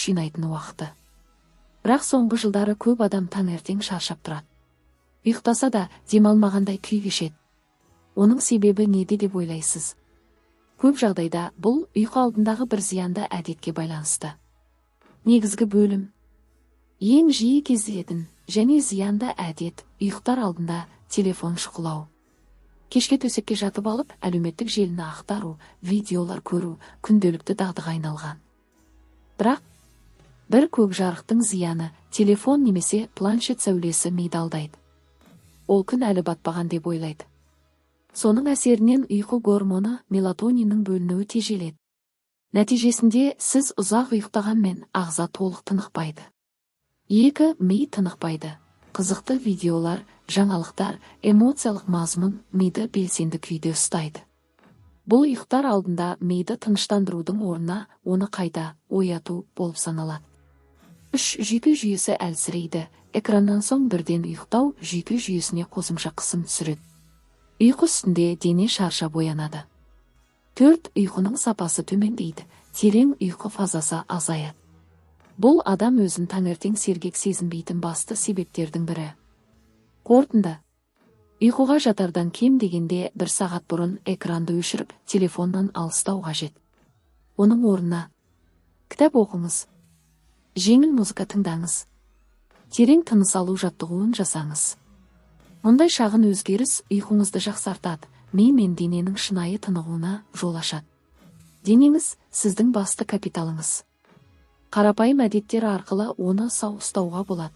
күш жинайтын уақыты. Бірақ соңғы жылдары көп адам таңертең шаршап тұрады. Ұйықтаса да демалмағандай күй кешеді. Оның себебі неде деп ойлайсыз? Көп жағдайда бұл ұйқы алдындағы бір зиянды әдетке байланысты. Негізгі бөлім. Ең жиі кездесетін және зиянды әдет – ұйықтар алдында телефон шұқылау. Кешке төсекке жатып алып, әлеуметтік желіні ақтару, видеолар көру күнделікті дағдыға айналған. Бірақ бір көк жарықтың зияны: телефон немесе планшет сәулесі миды алдайды. Ол күн әлі батпаған деп ойлайды. Соның әсерінен ұйқы гормоны мелатониннің бөлінуі тежеледі. Нәтижесінде сіз ұзақ ұйықтағанмен, ағза толық тынықпайды. Екі, ми тынықпайды. Қызықты видеолар, жаңалықтар, эмоциялық мазмұн миды белсенді күйде ұстайды. Бұл ұйықтар алдында миды тыныштандырудың орнына оны қайта ояту болып саналады. Үш, жүйке жүйесі әлсірейді. Экраннан соң бірден ұйықтау жүйке жүйесіне қосымша қысым түсіреді. Ұйқы үстінде дене шаршап оянады. Төрт, ұйқының сапасы төмендейді. Терең ұйқы фазасы азаяды. Бұл адам өзін таңертең сергек сезінбейтін басты себептердің бірі. Қорытынды: ұйқыға жатардан кем дегенде бір сағат бұрын экранды өшіріп, телефоннан алыстау қажет. Оның орнына кітап оқыңыз, жеңіл музыка тыңдаңыз, терең тыныс алу жаттығуын жасаңыз. Мұндай шағын өзгеріс ұйқыңызды жақсартады, ми мен дененің шынайы тынығуына жол ашады. Денеңіз – сіздің басты капиталыңыз. Қарапайым әдеттер арқылы оны сау ұстауға болады.